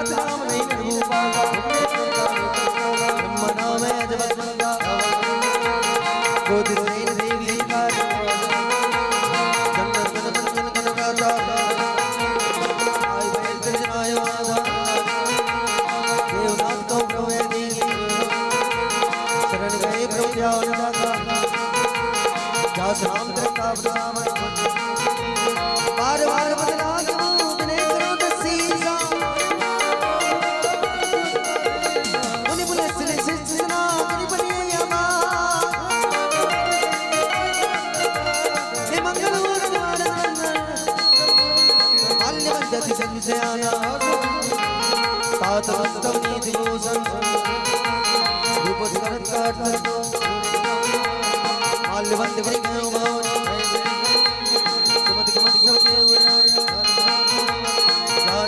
तात राम नहीं भूपाला, ब्रह्म नाम है अजबंगा, गोद सेन देवी का, जन गण मन गण गण राजा, आय बैल जनाय माधा, देवनाथ को प्रभु देवी, शरण गए प्रभु जाओ दाता, जास राम करता बसावन, बार बार बदला बिने करो दसीसा, मुनि बुले सिर सिसना मुनि बनिया मां, हे मंगल माल्यवंदति संशयाना, तात उत्तम नीति भूषण, रूप धरत माल्यवंत गयो भवन, सुमति कुमति सब देव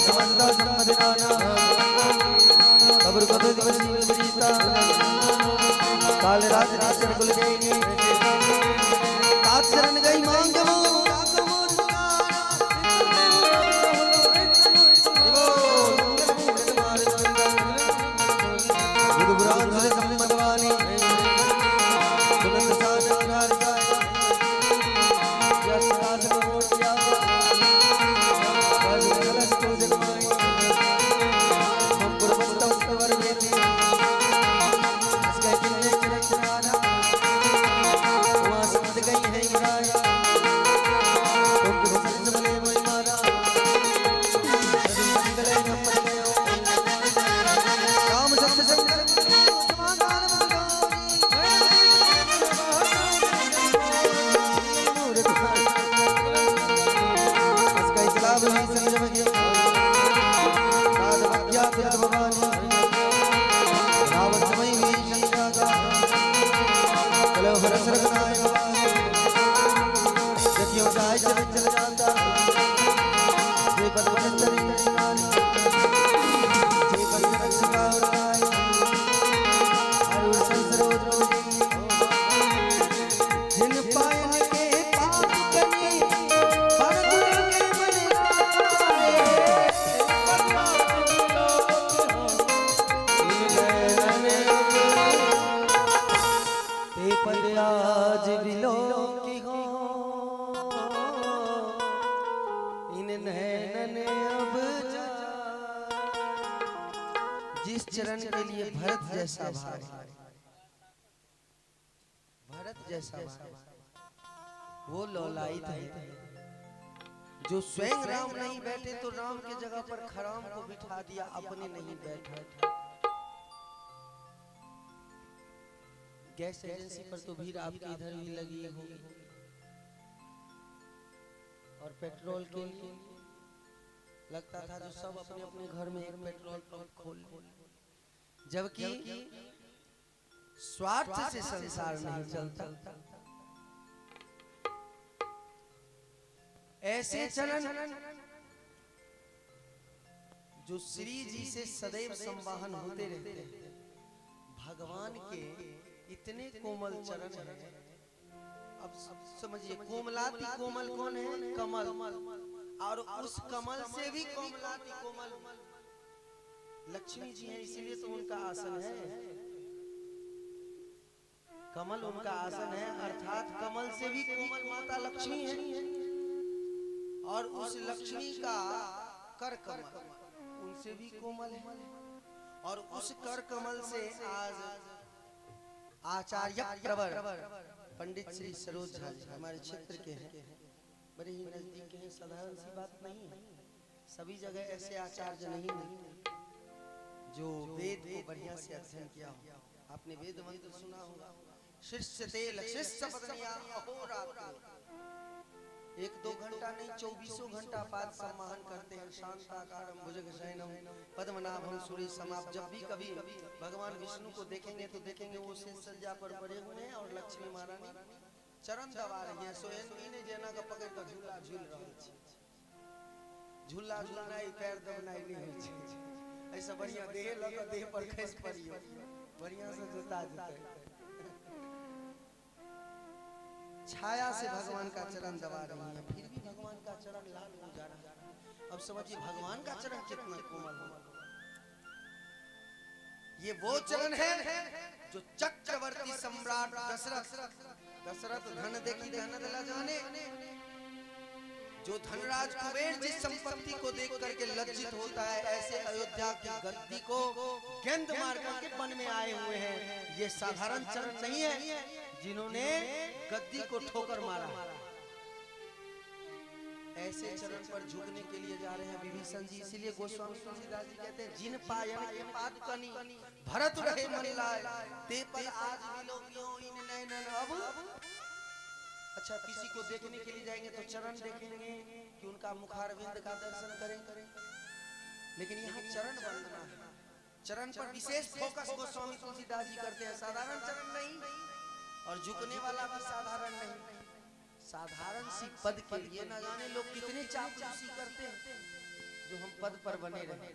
समंता सम्मदनाना, कबर कबर दिवस विपरीता, काल रात निश्चर कुल गई, तात शरण गई मांगवो, गुरु गुरान सम्मतवाणी, सुनत साधारिका, यस साधन मोटिया, बल जगमाई, मम पुरवत्तम वर वेति, हंस गए किन्ने चरचनाना, उमा संत गई है गिराया, तुम कुशल सबले मोहि मारा, सदु मंगल नमन गयो, राम सत्य संकल्प समाधान हंस गए चलाव ही संजम गयो, साध भक्त्या तुरत भवानी, रावण समय भी शंका, चलो हरस रघुनायक जतियों जाय चल चल जाता, जे पद पद नानी, जे पद रक्षका राय, हर संसरोज जिन पायन के पाप करी, पर के मन आए, ते पद आज बिलो की हो, इन नैनन अब जा। जिस चरण के लिए भरत जैसा भाई, भरत जैसा भाई, वो लौलायित है, जो स्वयं राम नहीं बैठे तो राम के जगह पर खराम को बिठा दिया, अपने नहीं बैठा। गैस एजेंसी पर तो भीड़ आपके इधर भी लगी होगी, और पेट्रोल के लिए लगता था जो सब अपने अपने घर में एक पेट्रोल पंप खोल, जबकि स्वार्थ से संसार नहीं चलता। ऐसे चरण जो श्री जी से सदैव संवाहन होते रहते हैं, भगवान के इतने कोमल चरण हैं। अब समझिए, कोमलाति कोमल कौन है? कमल। और उस कमल से भी कोमलाति कोमल लक्ष्मी जी हैं, इसीलिए तो उनका आसन है। कमल उनका आसन है, अर्थात कमल से भी कोमल माता लक्ष्मी है, और उस लक्ष्मी का कर कमल उनसे भी कोमल है, और उस कर कमल से आज आचार्य प्रवर पंडित श्री सरोज झा जी हमारे क्षेत्र के हैं, बड़े ही नजदीक के हैं। साधारण सी बात नहीं है, सभी जगह ऐसे आचार्य नहीं मिलते जो वेद को बढ़िया से अध्ययन किया हो। आपने वेद मंत्र सुना होगा, शिष्यते लक्ष्य पत्निया अहोरात्र, 1-2 घंटा नहीं 24 घंटा पाद सम्मान करते हैं। शांताकारम भुजगशयनम पद्मनाभम सूर्य समाप। जब भी कभी भगवान विष्णु को देखेंगे तो देखेंगे वो शेष सज्जा पर पड़े हुए हैं और लक्ष्मी महारानी चरण दबा रही है। सोएन ने जेना का पकड़ कर झूला झूल रहल छै, झूला झूलनाइ पैर दबनाइ नहीं होइ छै। ऐसा बढ़िया देह लऽ कऽ देह पर खसि पड़ियौ, बढ़िया से जोता जेतै। छाया से भगवान का चरण दबा रही है, फिर भी भगवान का चरण लाल हो जा रहा है। अब समझिए भगवान का चरण कितना कोमल हो। ये वो चरण है जो चक्रवर्ती सम्राट दशरथ, दशरथ धन देखी धन दला जाने, जो धनराज कुबेर जिस संपत्ति को देख करके लज्जित होता है, ऐसे अयोध्या की गद्दी को गेंद मार करके वन में आए हुए हैं। ये साधारण चरण नहीं है जिन्होंने गद्दी को ठोकर मारा। ऐसे चरण पर झुकने के लिए जा रहे हैं विभीषण जी। इसीलिए गोस्वामी तुलसीदास जी कहते हैं, जिन पायन के पाद कनी भरत रहे मन लाए, ते पर आज विलोकियो इन नयनन अब। अच्छा, किसी को देखने के लिए जाएंगे तो चरण देखेंगे कि उनका मुखारविंद का दर्शन करें, लेकिन यहाँ चरण वंदना है। चरण पर विशेष फोकस गोस्वामी तुलसीदास जी करते हैं। साधारण चरण नहीं, और झुकने वाला भी साधारण नहीं। साधारण सी पद के लिए ना जाने लोग कितने चापलूसी करते हैं जो हम पद पर बने रहे,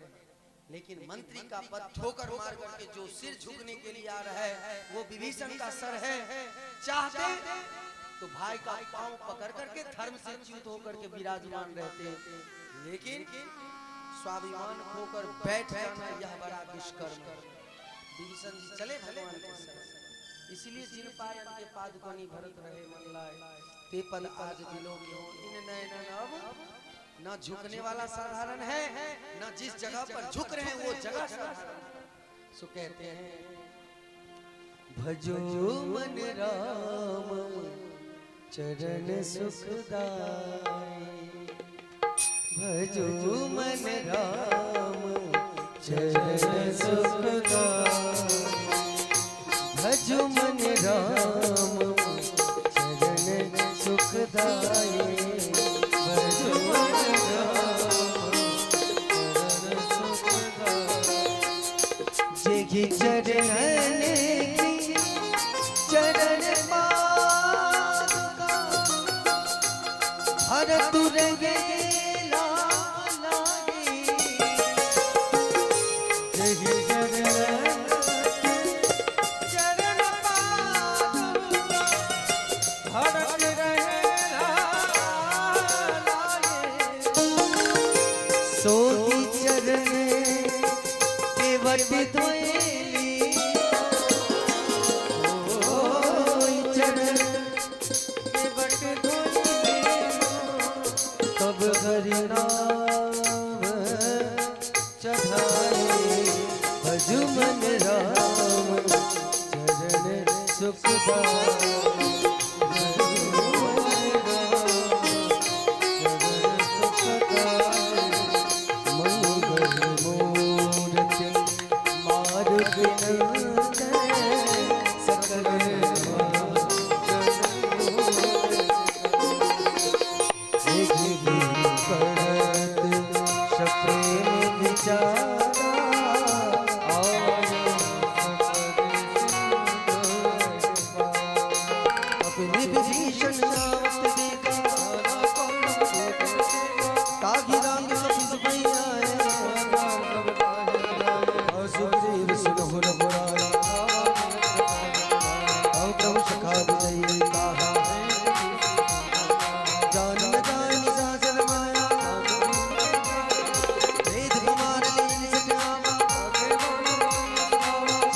लेकिन मंत्री का पद ठोकर मार करके जो सिर झुकने के लिए आ रहा है वो विभीषण का सर है। चाहते तो भाई का पांव पकड़ करके धर्म से च्युत होकर के विराजमान रहते हैं, लेकिन स्वाभिमान खोकर बैठ जाना यह बड़ा दुष्कर्म है। विभीषण जी चले भगवान के शरण। इसलिए जिन पायन के पाद कनी भरत रहे मन लाए, ते पद आज विलोकियो इन नयनन अब। न झुकने वाला साधारण है, न जिस जगह पर झुक रहे हैं वो जगह साधारण है। सो कहते हैं, भजो मन राम चरण सुखदाई, भजो मन राम चरण सुखदाई, भजो मन राम चरण सुखदाई, भजो मन राम चरण सुखदाई। जेहि चरणन की चरण पादुका, भरत रहे लागे। जेहि चरणन चरण पादुका, भरत रहे लागे। सोहि चरण केवट धोएली, सोहि चरण केवट धोएली, तब हरि नाम चढ़ाए। भजु मन राम चरण सुखदाई, भजु मन राम चरण सुखदाई। मंगल मूर्ति मारुति नंदन, सकल करत सप्रेम विचारा, अपने विभीषण नावत देखा, ताहि राम कपि सुभई आए। सुग्रीव सुनहु रघुराई, आओ प्रभु सखा विजय कहा। जान न जान साजन माया, वेद कुमार लीन सजावा।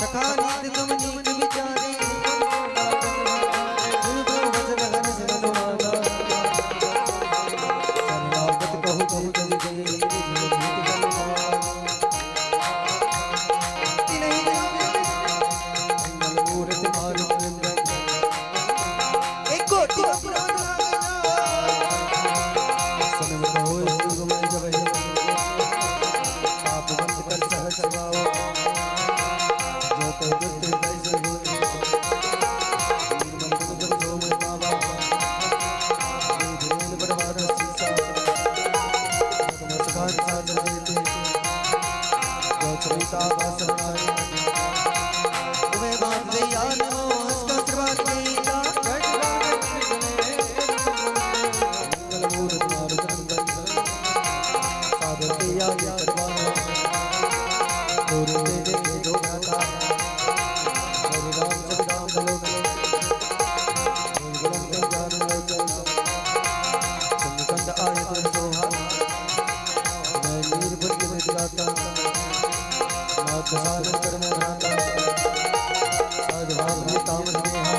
सखा नीत तुम नीत विचारे, गुरु प्रभु वचन हर सुन माना। शरणागत कहु कहु जग जय, मंगल मूर्ति मारुति नंदन, एक कोटि पुराण सुनत होय सुगमय जबहि, पाप बंध कर सहज भाव। जो ते दुष्ट तैसे होय, निर्मल तुम जब जो मैं पावा। वेद बरवार सीसा, तुम सखान सादर देते। जो चरिता वास बनाए, तुम्हें बात दयाल हो, हंस का आशीर्वाद देता। मंगल मूर्ति मारुति नंदन, सादर किया ये परवाना। तोरे देखे जो भ्राता, हरि राम सब राम बलो बलो। मंगलम कल्याण लोचन, चंद्रकंद आयत सोहा। मैं नीर बुद्धि विदाता, नाथ दसानन कर्म भ्राता सद्भाव ताम स्नेहा।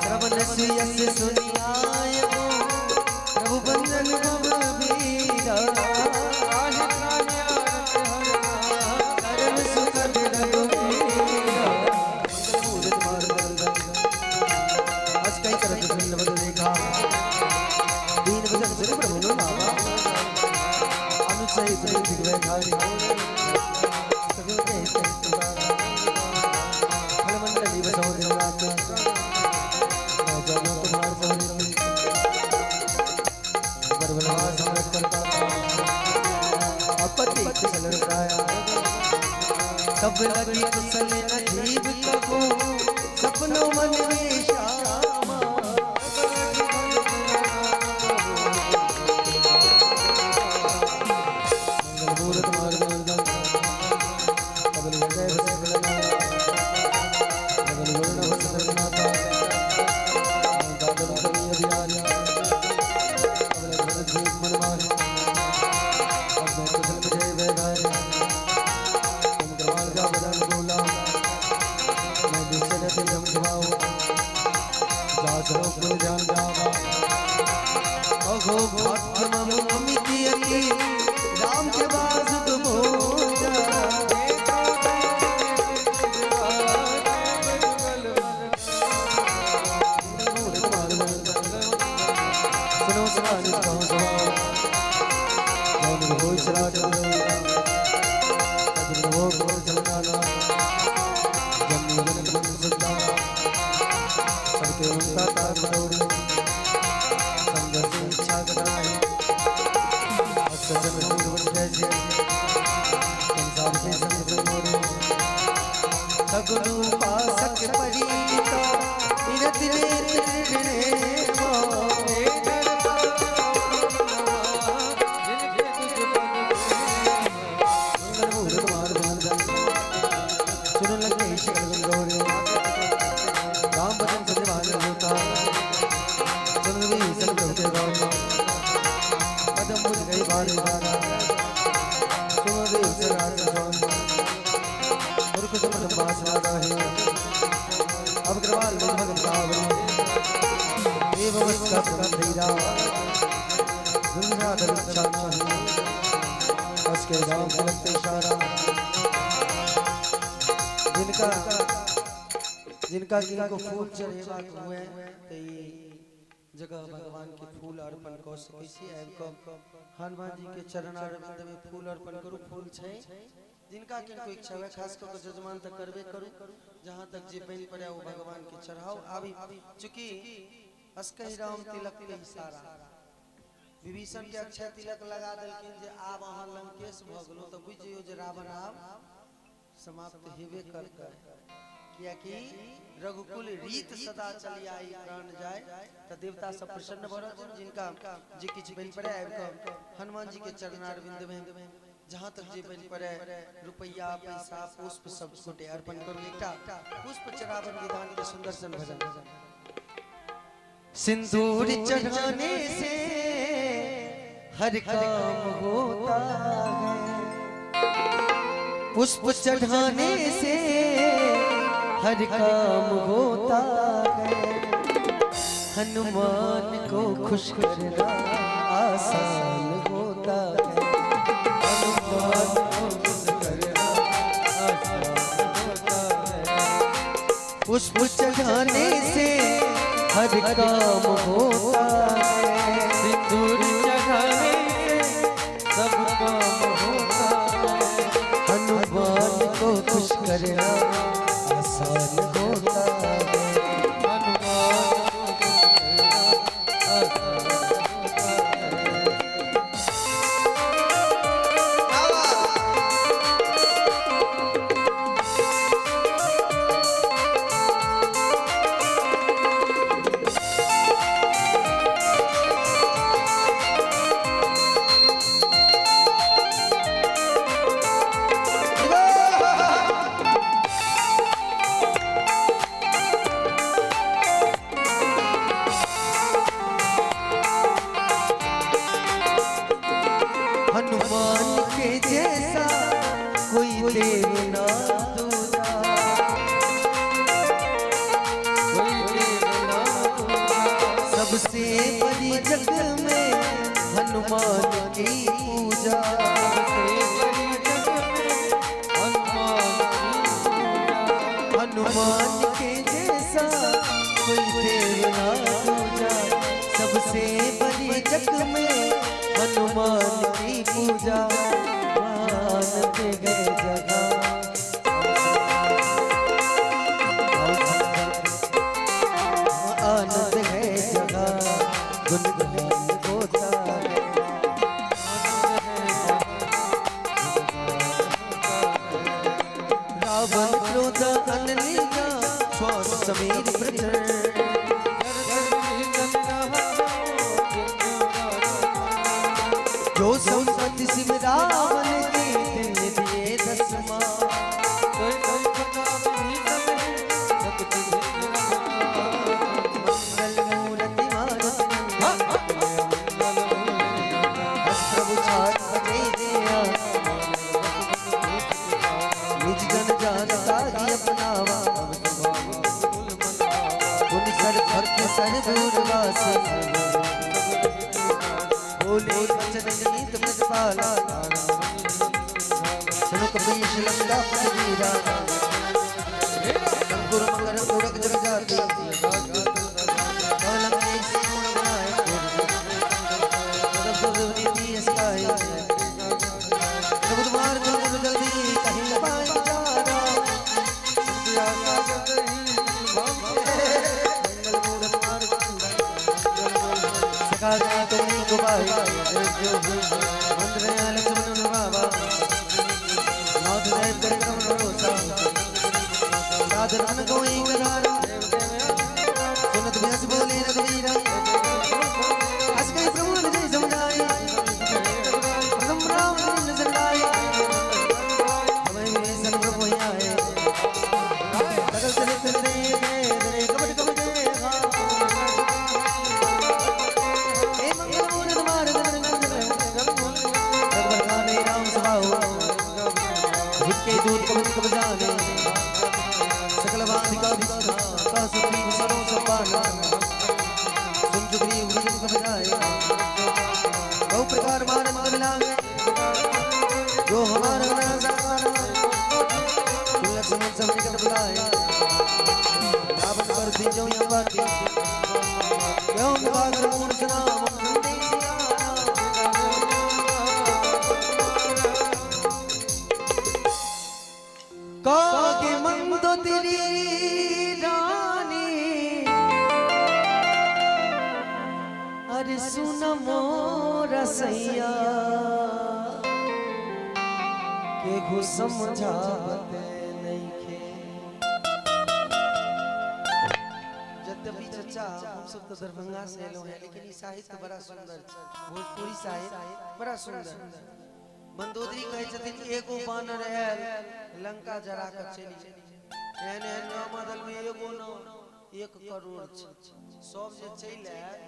श्रवण सुयस सुनियाय प्रभु बंदन भव बीरा। शरण सुखद रघुबीरा। मंगल मूरत मार दल अस कई करत सुन देखा। दीन वचन सुन प्रभु नामा। अनुसई सुन दिग्वै धारी। सगल के हित तुकारा। फल मंडली बसो दिन रात। मैं जानो तुम्हार सवरी। बरबलवास अमृत करता। अपति कुशल राया। तब लगी कुशल न जीव कबू सपनों मन में श्यामा। मंगल मूरत मार दल कबल जय बस बलनाया। कबल गुण बस नाता। दादर कवि अभियान। कबल भरत जी मन माही। अब मैं कुशल विजय वैधारी। तुम कृपाल जा बदन बोला। मैं निश्चय ते जम स्वभाव। जा सरो कुल ध्यान जावा। अहो भाग्य मम अमित अति राम के बास मोजा। मंगल मूरत मार दल सुनो सुना निज कहो स्वभाव। जौन होय सराट तज नवो गोर चलनाना। जन्म जनक मन सुधारा। सबके उनका तार बडोरी। संघर्ष इच्छा कटाई। सज्जन पूर्व जैसे। संसार के संग मोरे। सगुण उपासक परीता निरत नेत्र दृढ़। मंगल मूरत मार ध्यान धन सुन लंकेश सकल गौरे। राम भजन सजवान होता। सुन विभीषण प्रभु के गौर। पदम बुझ गई बारे बारा। सुनो देव से राज स्वामी। मूर्ख सुमत बास रहे। अब कृपाल भगत कावरे। देव अवस्था धीरा। दुर्साधन इच्छा नाही। उसके राम तिलक इशारा। जिनका जिनका जिनको फूल चढ़ेबाक हुए तो ई जगह भगवान के फूल अर्पण कऽ सकै छी। आबि कऽ हनुमान जी के चरणारविंद में फूल अर्पण करू। फूल छै जिनका किनको इच्छा हुए, खास कऽ के जजमान तऽ करबे करू। जहाँ तक जे बनि पड़े वो भगवान के चढ़ाओ। आबी चूँकि अस्कही राम तिलक के इशारा विभीषण के अक्षय तिलक लगा देलखिन जे आब अहाँ लंकेश भऽ गेलहुँ तऽ बुझि जइयौ जे रावण आब समाप्त हेबे करतै। कियाकि रघुकुल रीत सदा चली आई प्राण जाय। तऽ देवता सब प्रसन्न भऽ रहल छथिन। जिनका जे किछु बनि पड़े आबि कऽ हनुमान जी के चरणारविंद में जहाँ तक जे बनि पड़े रुपैया पैसा पुष्प सब गोटे अर्पण करू। एकटा पुष्प चढ़ावन विधान के सुंदर सन भजन। सिंदूर चढ़ाने से हर काम होता है। पुष्प चढ़ाने से हर काम होता है। हनुमान को खुश करना आसान होता है। हनुमान को खुश करना आसान होता है। पुष्प चढ़ाने से हर काम होता है। सिंदूर चढ़ाने से सब काम होता है। हनुमान को खुश करना आसान होता है। हनुमान को खुश करना आसान होता है। Shiva! देव ना दूजा। कोई देव ना दूजा। सबसे बड़ी जग में हनुमान की पूजा। सबसे बड़ी जग में हनुमान की पूजा। हनुमान के जैसा कोई देव ना दूजा। सबसे बड़ी जग में हनुमान की पूजा। आनंद गए जगह, आनंद है जगह, गुणगान होता है। रावण क्रोध अनलिया, श्वास समीर प्रचंड। जो संपत्ति शिव रावण के दिन दिए दसमा। मंगल मूर्ति मारुति प्रभु छात बजे दिया। निज जन जानता ही अपनावा। गुण सर भक्त सर्ववास। बोले वचन नीत प्रतिपाला। सुनो कपीश लंका पति वीरा। शंकुर मकर उड़ग जग जाती। लंकेश गुण गाए। सब नीति असकाए। प्रभु तुम्हार गुण जल्दी कहीं न पाए जारा। मंगल मूरत मार्ग सका तुम्हें गुबाई। मंत्र लक्ष्मण बाबा। नाथ देव कर कमल भरोसा। साधन कोई कनारा। सुनत व्यास बोले रघुवीरा। हस गए प्रभु जय समझाए। प्रथम राम नजर आए। हमें विभीषण प्रभु आए। सकल चरित्र देखे कपट कपट हे। मंगल मूरत मार रघुवर गाने राम सभाओ। हित के दूत कबत कब जाने। सकल बाधिका का सुग्रीव सरो संपाना। सुन सुग्रीव विजन कब जाए। बहु प्रकार मारन कब लागे। जो हमारा सुन लक्ष्मण सब निकट बुलाए। रावण पर दीजो यह बाती। क्यों निवाकर मूर्छ नाम संदेश आना। कागे मंदोदरी रानी, अरे सुन मोरा सैया, के घु समझावते नहीं खे। यद्यपि चचा हम सब तो दरभंगा से एलो हैं, लेकिन ई साहित्य बड़ा सुंदर छै। भोजपुरी साहित्य बड़ा सुंदर। मंदोदरी कहै छथिन एगो बानर आयल लंका जरा के चलि गेल। एहन एहन रामादल में एगो न 1 करोड़ छै। सब जे चलि आयल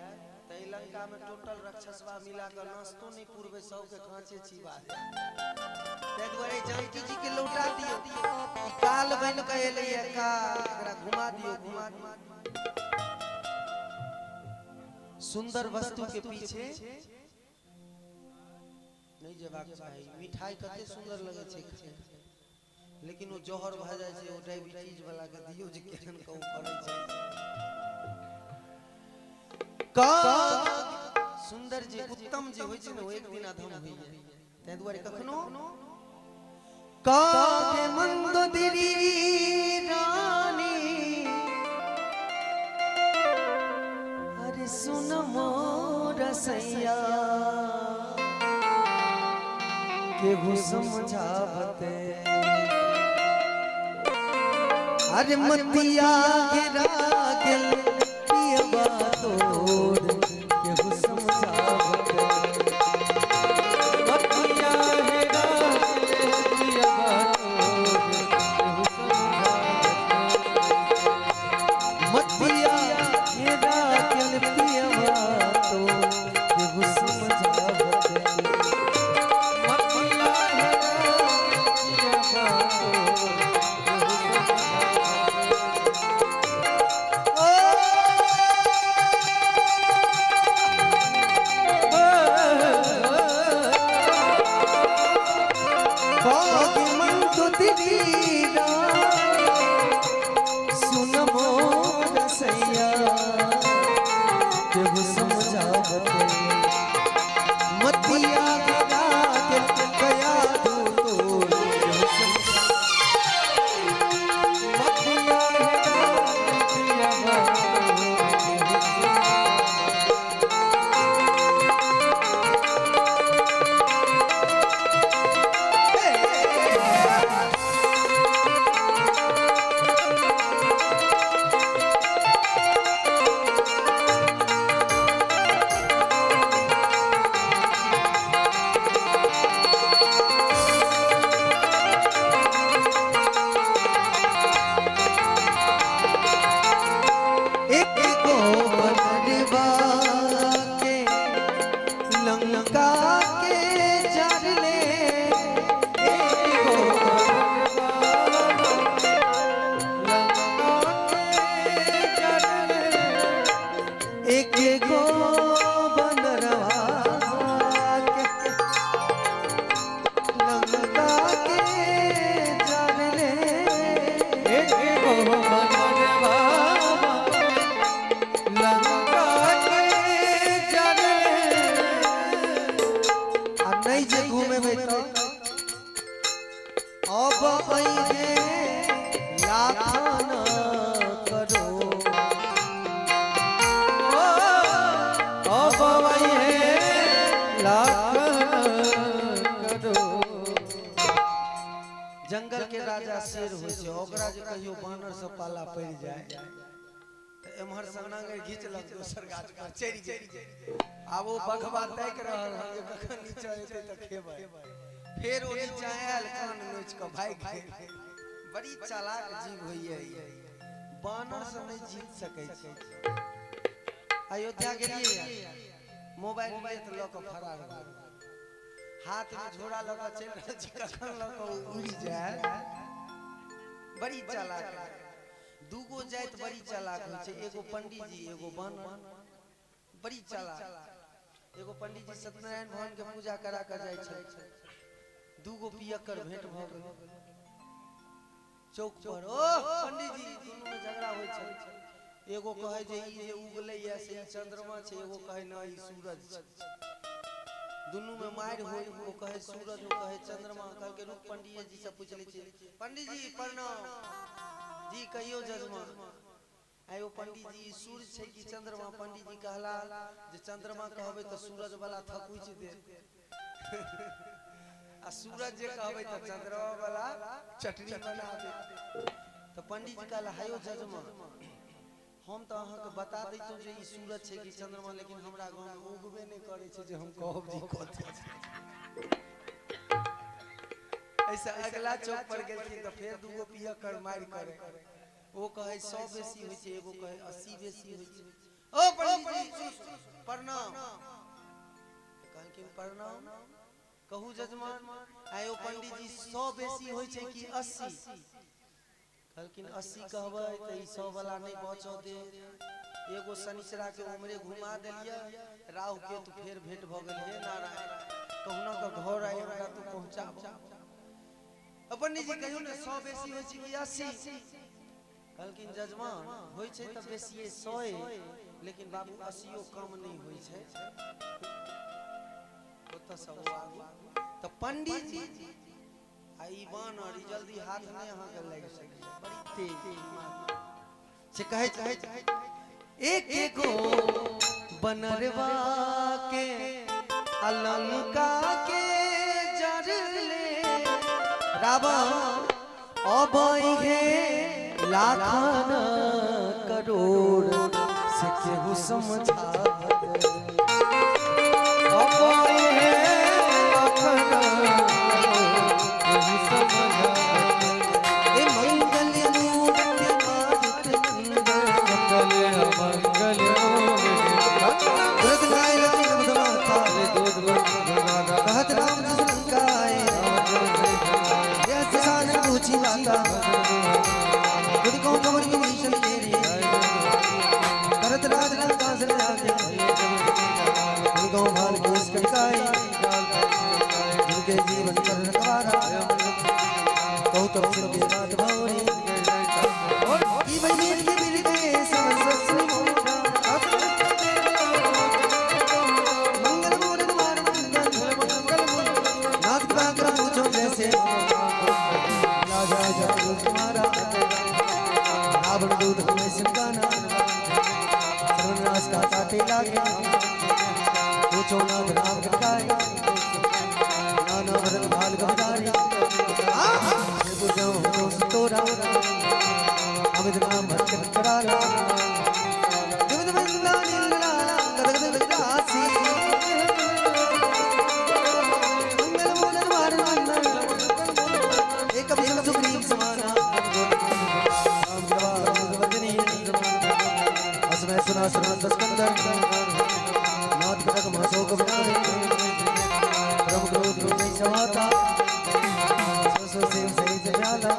तऽ एहि लंका में टोटल राक्षसवा मिला के नाश्तो नहीं पुरबै, सबके खाँचे चिबा जाय। ताहि दुआरे जानकी जी के लौटा दियौ। ई काल बनि के एलैया काल, एकरा घुमा दियौ, घुमा दियौ। सुंदर वस्तु के पीछे नहीं जेबाक चाही। मिठाई कते सुंदर लगै छै खाय, लेकिन ओ जहर भए जाइ छै। ओ डायबिटीज वाला के दियौ जे केहन कहूँ करै छै। का सुंदर जे उत्तम जे होइ छै ने, ओ एक दिन अधम होइए। ताहि दुआरे कखनो कागे मंदोदरी रानी, अरे सुन मोरा सैया, केहू समझावते। अरे मतिया गिरा गेल पियबा तोर, केहू समझावते। मतिया हेरा गेल पियबा तोर, केहू समझावते। मतिया गिरा गेल पियबा तोर, केहू समझावते। मतिया हेरा गेल पियबा सुन मोर सैया केहू समझावत मतिया गिरा के कया दू तोर केहू मतिया गिरा एक गो बनरवा के लंका के जरले एक गो बनरवा लंका के जरले एक गो बनरवा के लंका के जरले एक गो बनरवा लंका के जरले। आ नहीं जे घूमेबै तऽ अब अइहे लाखन करो ओ अब अइहे लाखन करो। जंगल के राजा शेर होइ छै, ओकरा जे कहियो बानर से पाला पड़ि जाय तऽ एम्हर से नांगरि घीचलक दोसर गाछ पर चढ़ि गेल। आब ओ बघवा ताकि रहल हन जे कखन नीचा एतै तऽ खेबै। फेर ओ नीचा आयल, कान नोचि कऽ भागि गेल। बड़ी चालाक जीव होइए ई, बानर से नहि जीत सकै छै। अयोध्या गेलियै, मोबाइल लिए तऽ लऽ कऽ फरार भऽ गेल। हाथ में झोरा लऽ कऽ चलि रहल छी, कखन लऽ कऽ ओ उड़ि जाय। बड़ी चालाक है। दूगो जाति बड़ी चालाक होइ छै, एगो पंडीजी एगो बानर। बड़ी चालाक। एगो पंडीजी सत्यनारायण भगवान के पूजा करा कऽ जाइ छै, दूगो पियक्कर भेंट भऽ गेल चौक पर। ओ पंडीजी, दुनू में झगड़ा होइ छै। एगो कहै जे ई जे उगलै या से ई चंद्रमा छै, एगो कहै न ई सूरज छै। दुनू में मारि होय, ओ कहै सूरज, ओ कहै चंद्रमा। कहलकै रुक, पंडीजी जी से पूछ लै छियै। पंडीजी प्रणाम जी, कहियो जजमान। आइ ओ पंडीजी, ई सूर्य छै कि चंद्रमा? पंडीजी कहला जे चंद्रमा कहबै तऽ सूरज वाला थकुचि देत, आ सूरज जे कहबै तऽ चंद्रमा वाला चटनी बना देत। तऽ पंडीजी कहला हायो जजमान, हम तऽ अहाँके बता दैतहुँ जे ई सूरज छै कि चंद्रमा, लेकिन हमरा गाँवमे उगबे नहि करै छै जे हम कहब जी कथी छै। ऐसे अगला चौक पर गेलखिन तऽ फेर दूगो पियक्कर मारि करे। ओ कहै 100 बेसी होइ छै, एगो कहै 80 बेसी होइ छै। ओ पंडीजी प्रणाम। कहलखिन प्रणाम, कहू जजमान। आइ ओ पंडीजी, 100 बेसी होइ छै कि 80? कहलखिन 80 कहबै तऽ ई 100 वाला नहि बचऽ दे। एगो शनिचरा के उमरे घुमा देलियै, राहु केतु फेर भेंट भऽ गेल। हे नारायण, कहुना के घर आइ हमरा तू पहुँचाब। पंडीजी कहियौ ने, 100 बेसी होइ छै कि 80? कहलखिन जजमान, होइ छै तऽ बेसिए 100, लेकिन बाबू 80 कम नहि होइ छै। ओतऽसँ ओ आगू तऽ पंडीजी आ ई बानर, ई जल्दी हाथ नहि अहाँके लागि सकैए, बड़ी तेज से कहै छै। एक गो बनरवा के अलंका के जरले रावण अब हे लाखन करोड़ से केहू समझावत। अब अइहे लाखन केहू समझावत। ए मंगल मूर्ति मारुत नंदन, सकल अमंगल मोर दुर्ग नायक माता, दूध कहत राम जस लंकाए, यह किसान पूछी बाता, खुद को खबर विभीषण तेरी, करत राज लंका से आके, खुद को भाल केस कटकाई, जिनके जीवन कर रखवारा, कहु तब सिर बात भौरी, की भाई मेरी बिल गए सब मोरा, मंगल मोरन मार मंगल, नाथ कृपा पूछो जैसे, राजा जब तुम्हारा, रावण दूत हमें सिमगाना, सर्वनाश का काटे लागे, पूछो नाथ राम कटकाए, नाना बदन भाल गमदारी, पूछो तोरा, अमित नाम भटकट करारा, मंगल मोहन मार मंगल, एक भीम सुग्रीव समाना, राम कृपा असमय सुना सुना दसकंदर, नाथ कटक महाशोक विनारे, परम क्रोध नहीं समाता, सो सो सेव सही जजाला,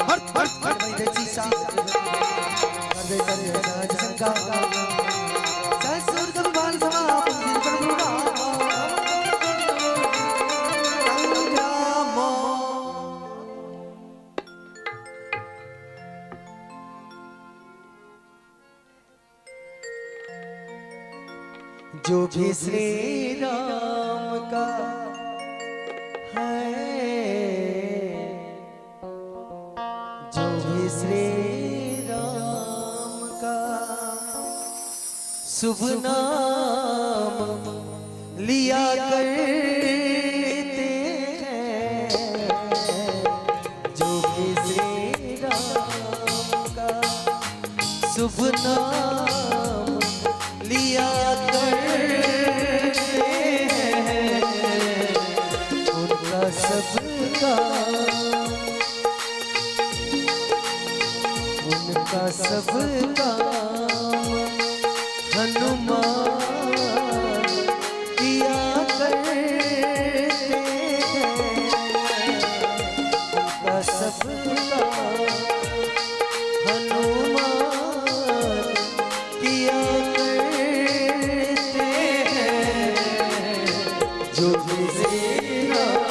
हर हर हर भाई दे चीसा, कर दे कर राज शंका, ससुर कभी बाल समा, पुंजिर प्रभु राम राम। जो भी श्री राम का है, जो भी श्री राम का शुभ नाम लिया करते हैं, जो भी श्री राम का शुभ नाम लिया करते हैं, उनका सबका, उनका सब काम हनुमान किया करते हैं, उनका सब काम हनुमान किया करते हैं, जो भी श्री राम।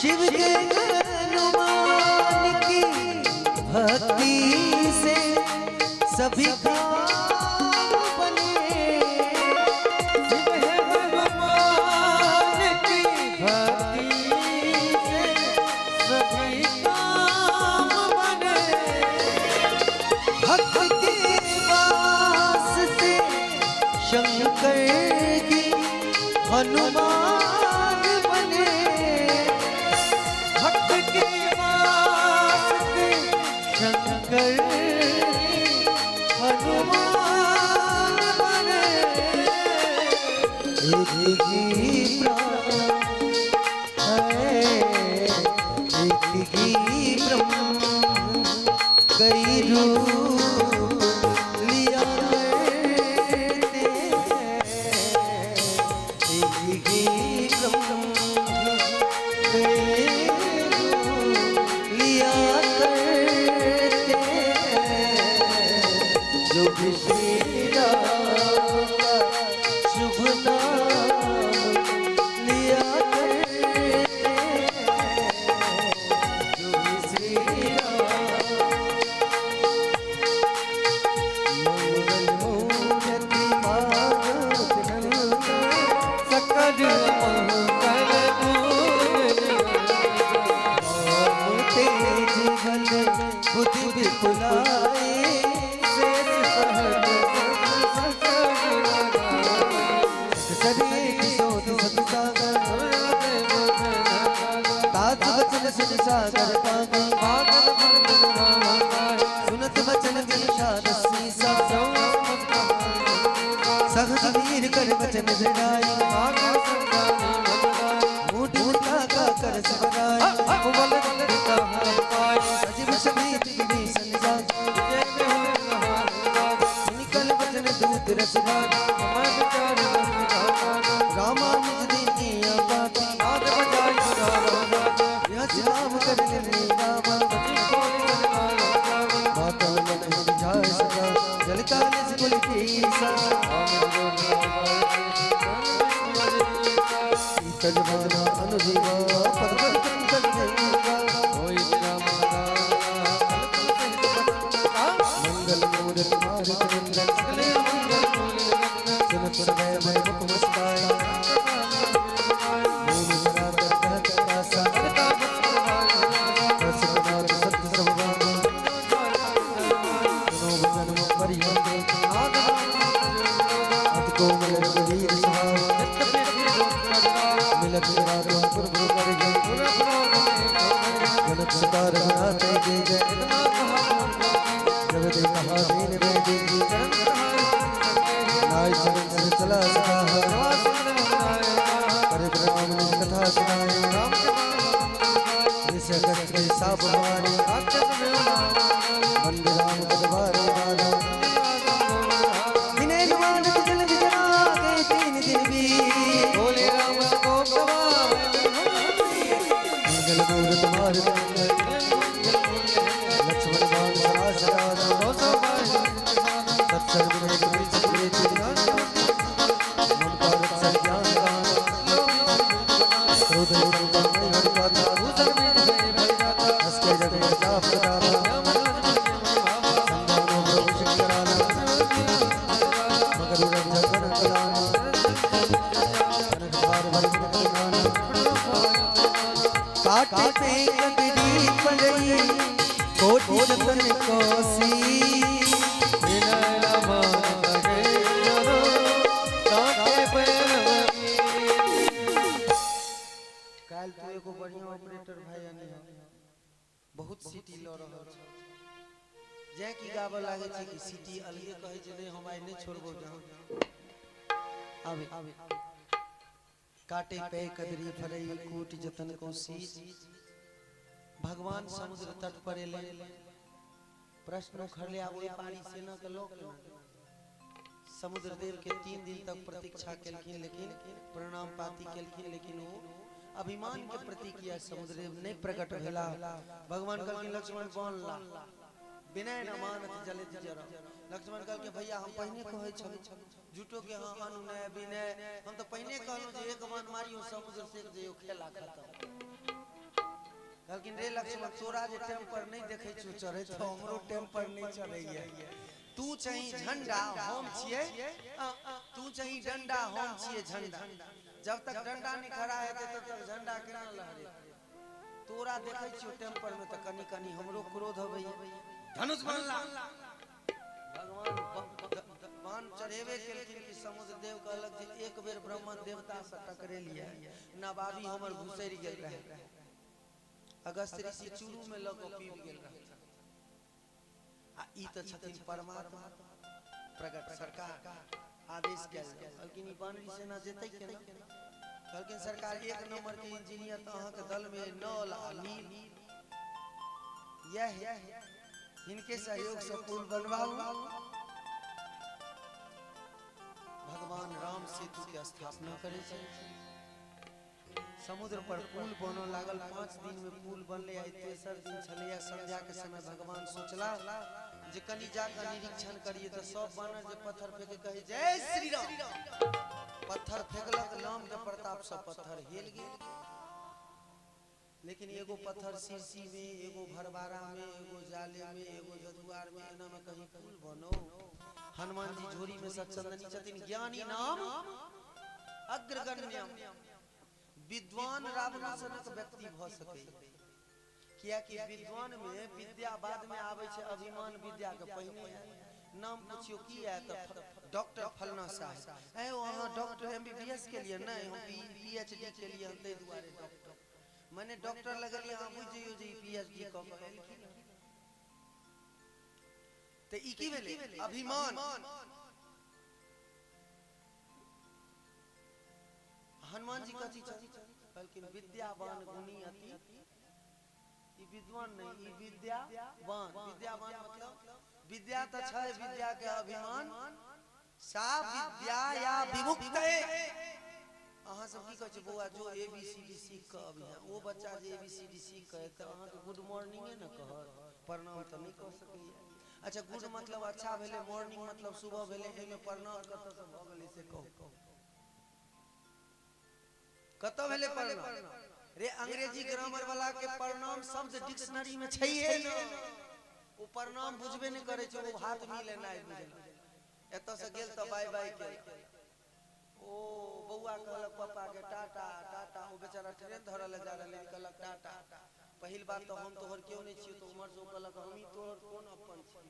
शिव के हनुमान की भक्ति से सभी काम बने, शिव हनुमान की भक्ति से सभी काम बने, भक्त के वास से शंकर की हनुमान बने, भक्त के वास्ते शंकर हनुमान बने, एक ही प्राण है, एक ही ब्रह्म, कई रूप लिया करते हैं, एक ही ब्रह्म, कई रूप लिया करते हैं, जो भी श्री राम का शुभ नाम लिया करते हैं, जो भी श्री राम। विपुलाई, शेष सहज सब सरीख सोत सत सागर, तात बचन सुन सागर पागे, सुनत बचन विषाद सीसा, सहज वीर कर वचन दृढ़ाई, मूढ़ मिता का कर सबराई, सजीव समेत विभीषण जाय, निकल वचन दूत रस भाग, रामानुज दीनी पाती, यह राम कर लेने रामा, माता मन जाय सदा, जल काल कुल कीसा, तजवाना अनुजीवा, पद पद कंकन देवा, मंगल मूरत मारुत नंदन, सुनत समय मन मुख मुस्काय, भूमि धरातल कहत आसा, रसनाथ सत्य सब बानी, सुनो वचन मुख परिहंते, अति कोमल रघुवीर सुहाव, मिलत राघव प्रभु कर जय, जनक सुता रघुनाथ जय जय, जगत कहा दीन वैदेही, नाय चरण सर चला सदा, करे राम निज कथा सुनाए, ऋषि अगस्त्य साप हमारे, वंदे राम पद बारे बारा, विनय नुमान जल बिजरा गए तीन दिन बीत, बोले राम को मंगल मूरत मारुत लक्ष्मण बाण सरासर सत्संग विनय विवेक ममता रक्षण ज्ञान दान, क्रोध रूप हरि गाथा, हंस के जग जाप प्रतापा, संधानो प्रभु शंकराना, मकर रंजन कलाना, कनक भार भर नाना, काटे पे कदरी पड़ई, कोटि रतन कोसी, काल्हि तू एगो बढ़िया ऑपरेटर भाई आनी हो, बहुत सीटी लऽ रहल छै, जें कि गाबऽ लागै छै कि सीटी अलगे कहै छै, नहि हम आइ नहि छोड़बौ जान आबे। काटे पे कदरी फरई कोटि जतन कोसी, भगवान समुद्र तट पर एले, प्रश्न उखड़ले आब ओहि पारी सेना के लऽ केना समुद्र देव के 3 दिन तक प्रतीक्षा केलखिन, लेकिन प्रणाम पाती केलखिन, लेकिन ओ अभिमान के प्रतिक्रिया समुद्र देव नहीं प्रकट भेला। भगवान कहलखिन लक्ष्मण बाण ला, विनय न मानत जलित जरा। लक्ष्मण कहलखिन भैया हम पहिने कहै छलहुँ, झूठो के हाँ अनुनय विनय, हम तो पहिने कहलहुँ जे एक बाण मारियो समुद्र से जइयो खेला खत्म। कहलखिन रे लक्ष्मण तोरा जे टेम्पर नहीं देखै छियौ चढ़ैत, तो हमरो टेम्पर नहीं चढ़ैया, तू चाही झंडा हम छियै, तू चाही डंडा हम छियै झंडा, जब तक डंडा नहीं खड़ा हेतै तब तक झंडा केना लहरेतै, तोरा देखै छियौ टेम्पर में तऽ कनि कनि हमरो क्रोध अबैया, धनुष बनला। भगवान बाण चढ़ेबे केलखिन कि समुद्र देव कहलक जे एक बेर ब्राह्मण देवता से टकरेलियै, नवाबी हमर घुसरि गेल रहे, अगस्त्य ऋषि चूरू में लऽ कऽ पीब गेल रहथिन, आ ई तऽ छथिन परमात्मा प्रकट सरकार, आदेश कयल जाय। कहलखिन ई बानरी सेना जेतै केना? कहलखिन सरकार एक नंबर के इंजीनियर तऽ अहाँके दल में नल आ नील, यह हिनके सहयोग से पुल बनवाऊ। भगवान राम सेतु के स्थापना करै छै, समुद्र पर पुल बनऽ लागल। 5 दिन में पुल बनले, आइ तेसर दिन छलैया। संध्या के समय भगवान सोचला जे कनि जाकर निरीक्षण करिए, तो सब बानर जे पत्थर फेंके कहे जय श्री राम, पत्थर फेंकलक, राम के प्रताप से पत्थर हेल गेल। लेकिन एगो पत्थर सिरसी में, एगो भरबारा में, एगो जाले में, एगो जजुआर में, एना में कहीं पुल बनो। हनुमान जी झोरी में सचंदनी छथिन, ज्ञानी नाम अग्रगण्यम, विद्वान रावण सनक व्यक्ति भ सकै, कियाकि विद्वान में विद्या बाद में आबै छै, अभिमान विद्या के पहिने आयल। नाम पुछियो की आयत तऽ डॉक्टर फलना साहब। ऐ ओ अहाँ डॉक्टर एमबीबीएस के लिए नहि, हम पीएचडी के लिए, हम ताहि दुआरे डॉक्टर। मने डॉक्टर लगलियै अहाँ बुझि जइयौ जे ई पीएचडी कऽ कऽ एलखिन हँ। तऽ ई की भेलै? अभिमान। हनुमान जी कथी छथिन? कहलखिन विद्यावान गुणी अति, ई विद्वान नहि, ई विद्यावान। विद्यावान मतलब विद्या तऽ छै, विद्या के अभिमान सा विद्या या विमुक्त है। अहाँ सब की कहै छी बौआ जो ए बी सी डी सीख कऽ अबिहे, ओ बच्चा जे ए बी सी डी सीख कऽ एतै अहाँके गुड मॉर्निंगे ने कहत, प्रणाम तऽ नहि कऽ सकैया। अच्छा गुड मतलब अच्छा भेलै, मॉर्निंग मतलब सुबह भेलै, एहिमे प्रणाम कतऽसँ भऽ गेलै से कहू, कतऽ भेलै प्रणाम? रे अंग्रेजी ग्रामर वाला के प्रणाम शब्द डिक्शनरी में छैहे ने, ओ प्रणाम बुझबे नहि करै छै, ओ हाथ मिलेनाइ बुझलक। एतऽ से गेल तऽ बाय बाय केलक। ओ बौआ कहलक पापा के टाटा टाटा, ओ बेचारा ट्रेन धरऽ लए जा रहलै, कहलक टाटा। पहिल बात तऽ हम तोहर केओ नहि छियौ, तऽ उम्हर से ओ कहलक हमही तोहर कोन अपन छी,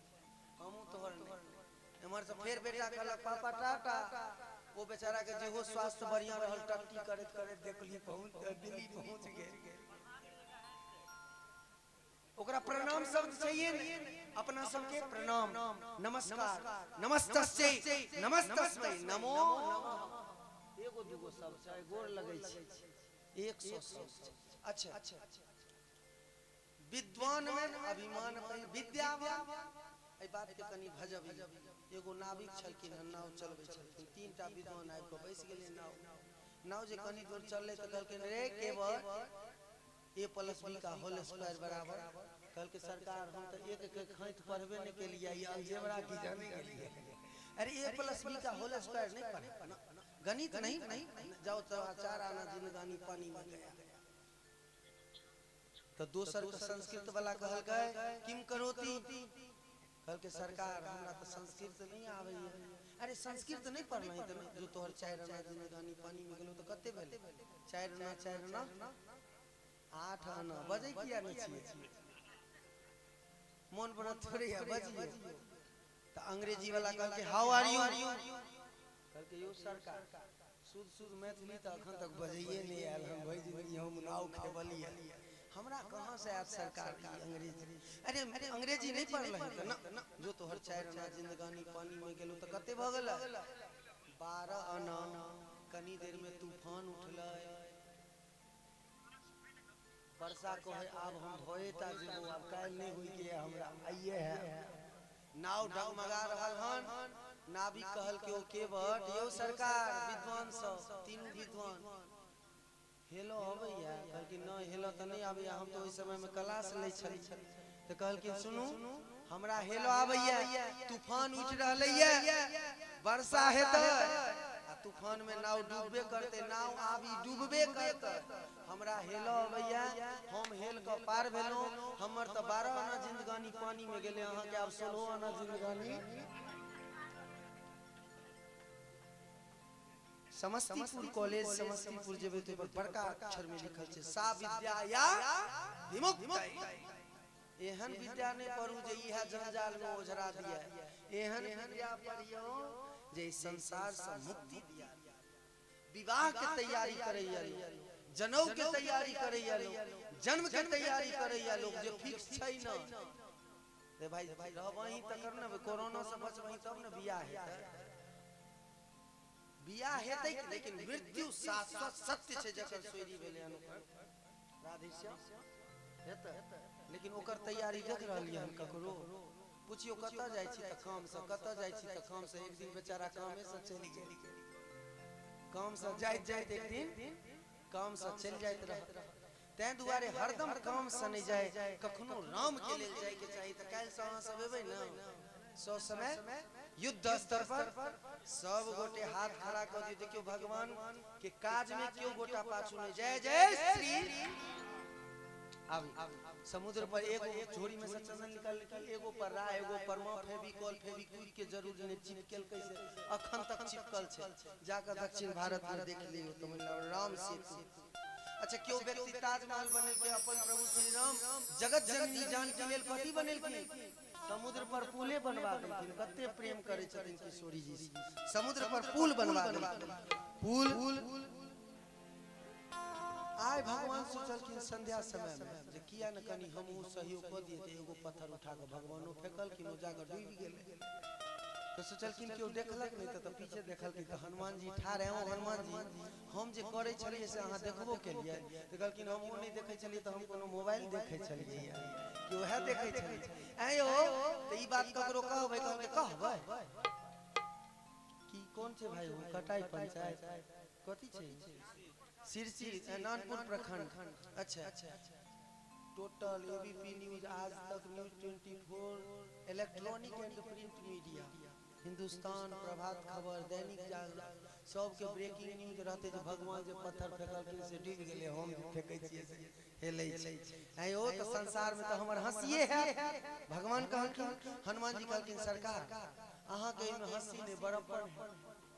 हमहूँ तोहर नहि। एम्हर से फेर बेटा कहलक पापा टाटा। ओ बेचारा के जेहो स्वास्थ्य बढ़िया रहल, टट्टी करैत करैत देखली पहुँच दिल्ली पहुँच गेल। ओकरा प्रणाम शब्द चाहिए ने, अपना सबके प्रणाम नमस्कार नमस्तस्यै नमस्तस्मै नमो नमः, एगो दूगो शब्द छै, गोर लगै छै, 100 शब्द छै। अच्छा विद्वान में अभिमान विद्यावान, एहि बात के कनि भजबी। एगो नाविक छलखिन हन, नाव चलबै छलखिन, तीनटा विद्वान आबि कऽ बैस गेलै नाव। नाव जे कनि दूर चललै तऽ कहलखिन रे केवल ए प्लस बी का होल स्क्वायर बराबर। कहलकै सरकार हम तऽ एक के खैत पढ़बे नहि केलियै, ई अलजेब्रा की जाने गेलियै। अरे ए प्लस बी का होल स्क्वायर नहीं पढ़ा, गणित नहीं, जाओ तो चार आना जिंदगानी पानी में गया। तो दोसर के संस्कृत वाला कहलकै किम करोति, कहलकै सरकार हमरा तऽ संस्कृत नहीं आबैया। अरे संस्कृत नहीं पढ़ना है तऽ जो तोहर चारि आना जिंदगानी पानी में गेलो तऽ कते भेलै? चारि आना चारि आना 8 आना। बजै किया नहि छियै? मोन बड़ा थोड़े है, बजिए। तऽ अंग्रेजी वाला कहलकै हाउ आर यू, कहलकै यौ सरकार शुद्ध शुद्ध मैथिली तऽ अखन तक बजैए नहि आयल हन, भरि जिंदगी हम नाव खेबलियै, हमरा कहाँ से आयत सरकार ई अंग्रेजी? अरे अंग्रेजी नहीं पढ़ल है तऽ ना, जो तोहर 4 आना जिंदगानी पानी में गेलो तऽ कते भऽ गेलै? 12 आना। कनी देर में तूफान उठलै, वर्षा कहै आब हम भये टा जेबो, आब काल्हि नहि होइके है हमरा, आइए है। नाव डगमगा रहल हन। नाविक कहलकै ओ केवट यौ सरकार, विद्वान सब तीनू विद्वान हेलो अबैया? कहलखिन नहि हेलो तऽ नहि आबैया, हम तऽ ओहि समय में क्लास लै छली। तऽ कहलखिन सुनू हमरा हेलो आबैया, तूफान उठि रहलैया, वर्षा हेतै आ तूफान में नाव डूबबे करतै, नाव आबी डूबबे करतै, हमरा हेलो अबैया, हम हेल कऽ पार भेलहुँ, हमर तऽ 12 आना जिंदगानी पानी में गेलै, अहाँके आब 16 आना जिंदगानी। समस्तीपुर कॉलेज समस्तीपुर जेबै तऽ ओहि पर बड़का अक्षर में लिखल छै सा विद्या या विमुक्त। एहन विद्या नहि पढ़ू जे इएह जंजाल में ओझरा दिया, एहन विद्या पढ़ियौ जे संसार से मुक्ति दिया। विवाह के तैयारी करैया लोग, जनऊ के तैयारी करैया लोग, जन्म के तैयारी करैया लोग, जे फिक्स छै न रे भाई रहबही तकर ने, कोरोना से बचबही तब ने बियाह हेतै। बियाह हेतै लेकिन मृत्यु शाश्वत सत्य छै, जकर सोयरी भेलै हन ओकर राधेश्याम हेतै, लेकिन ओकर तैयारी देख रहलियै हन ककरो? पुछियो कतऽ जाइ छी तऽ काम से, कतऽ जाइ छी तऽ काम से। एक दिन बेचारा कामे से चलि गेल, काम से जाइत जाइत एक दिन काम से चलि जाइत रह। तैं दुआरे हरदम काम से नहि जाय, कखनो राम के लेल जाय के चाही। तऽ काल्हि से अहाँ सब एबै ने, सौ समय युद्ध स्तर पर सब गोटे हाथ खड़ा कऽ दियौ। देखियौ भगवान के काज में केओ गोटा पाछू नहि। जय जय श्री आबी समुद्र पर एगो झोरी में से चंदन निकाल के एगो पर रा एगो पर मां फेविकॉल फेविक्विक के जरूरी नहि, चिपकल कैसे अखन तक चिपकल छै। जाकर दक्षिण भारत में देख लियौ तमिलनाडु राम सेतु। अच्छा, केओ व्यक्ति ताजमहल बनेलकै अपन प्रभु श्री राम जगत जननी जानकी लेल कथी बनेलखिन? समुद्र पर पुले बनवा देलखिन। कते प्रेम करै छथिन किशोरी जी, समुद्र पर पुल बनवा देलखिन। पुल आइ भगवान सोचलखिन संध्या समय में जे किया न कनी हमहूँ सहयोग कऽ दिए, तऽ एगो पत्थर उठा कऽ भगवानो फेकलखिन, ओ जाकऽ डूबि गेलै। तऽ सोचलखिन केओ देखलक नहि, तऽ पीछे देखलखिन तऽ हनुमान जी ठाढ़ है। ओ हनुमान जी, हम जे करै छलियै से अहाँ देखबो केलियै? तऽ कहलखिन हम ओ नहि देखै छलियै, तऽ हम कोनो मोबाइल देखै छलियै कि उएह देखै छलियै। ऐं यौ, तऽ ई बात ककरो कहबै? कहलकै कहबै की? कोन छै भाई ओ कटाई पंचायत कथी छै? सिरसी नानपुर प्रखंड। अच्छा, total ABP news, Aaj Tak, news 24, electronic and print media, Hindustan, Prabhat Khabar, Dainik Jagran, सबके ब्रेकिंग न्यूज रहते जे भगवान जे पत्थर फेकलखिन से डूबि गेलै, हम जे फेकै छियै से हेलै छै। ऐं यौ, तऽ संसार में तऽ हमर हंसिए है। भगवान कहलखिन, हनुमान जी कहलखिन सरकार, अहाँके एहिमे हंसी नहि, बड़प्पन है।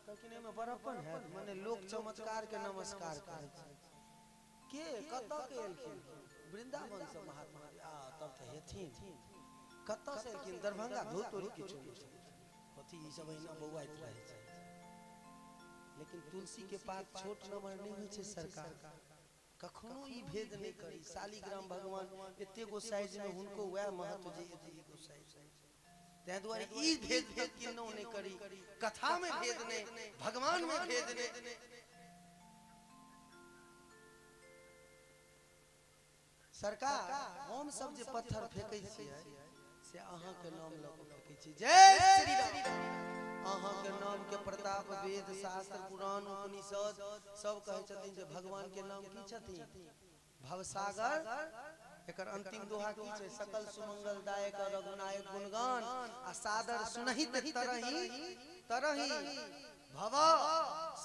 कहलखिन एहिमे बड़प्पन है? माने लोक चमत्कार के नमस्कार करै छै। के कतऽ के एलखिन? वृंदावन से महात्मा। आ तब तऽ हेथिन। कतऽ से एलखिन? दरभंगा। धो तोरी, किछु नहि कथी, ई सब अहिना बौआइत रहै छै। लेकिन तुलसी के पात छोट नमहर नहि होइ छै सरकार। कखनो ई भेद नहि करी। शालिग्राम भगवान एते गो साइज में, हुनको वएह महत्व जे एते गो साइज। ताहि दुआरे ई भेद भेद किन्नौ नहि करी। कथा में भेद नहि, भगवान में भेद नहि। सरकार, हम सब जे पत्थर फेंकै छियै से अहाँके नाम लऽ कऽ फेंकै छी। जय श्री राम। अहाँके नाम के प्रताप वेद शास्त्र पुराण उपनिषद सब कहै छथिन जे भगवान के नाम की छथिन? भवसागर। एकर अंतिम दोहा की छै? सकल सुमंगल दायक रघुनायक गुणगान आ सादर सुनहित तरही तरही भव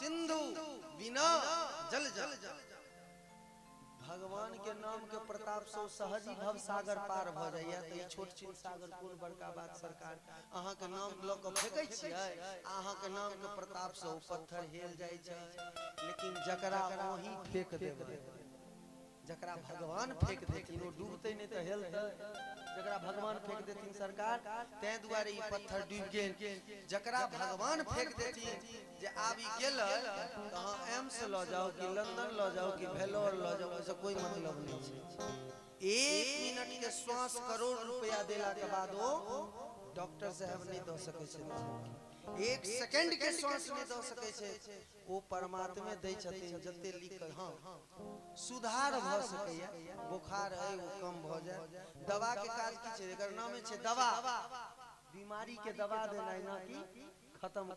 सिंधु बिना जल जल। भगवान के नाम के प्रताप से सहज ही भव सागर पार भऽ जाइए, तऽ ई छोट छिन सागर कोन बड़का बात सरकार? अहाँके नाम लऽ कऽ फेकै छियै, अहाँके नाम के प्रताप से ओ पत्थर हेल जाइ छै। लेकिन जकरा अहीं फेक देबै, जकरा भगवान फेक देथिन, ओ डूबतै नहि तऽ हेलतै? जकरा भगवान फेक देथिन सरकार, ताहि दुआरे ई पत्थर डूबि गेल। जकरा भगवान फेक देथिन जे आब ई गेलै, तऽ अहाँ एम्स लऽ जाउ कि लंदन लऽ जाउ कि भेलोर लऽ जाउ, ओहिसँ कोई मतलब नहि छै। 1 मिनट के श्वास करोड़ रुपया देला के बाद ओ डॉक्टर साहब नहि दऽ सकै छथिन। 1 सेकेंड के श्वास नहि दऽ सकै छै, ओ परमात्मे दै छथिन जते लिख कऽ। हँ, सुधार भऽ सकैया, बोखार अइ ओ कम भऽ जाय। दवा के काज की छै? एकर नामे छै दवा, बीमारी के दवा देनाइ, ना कि खत्म।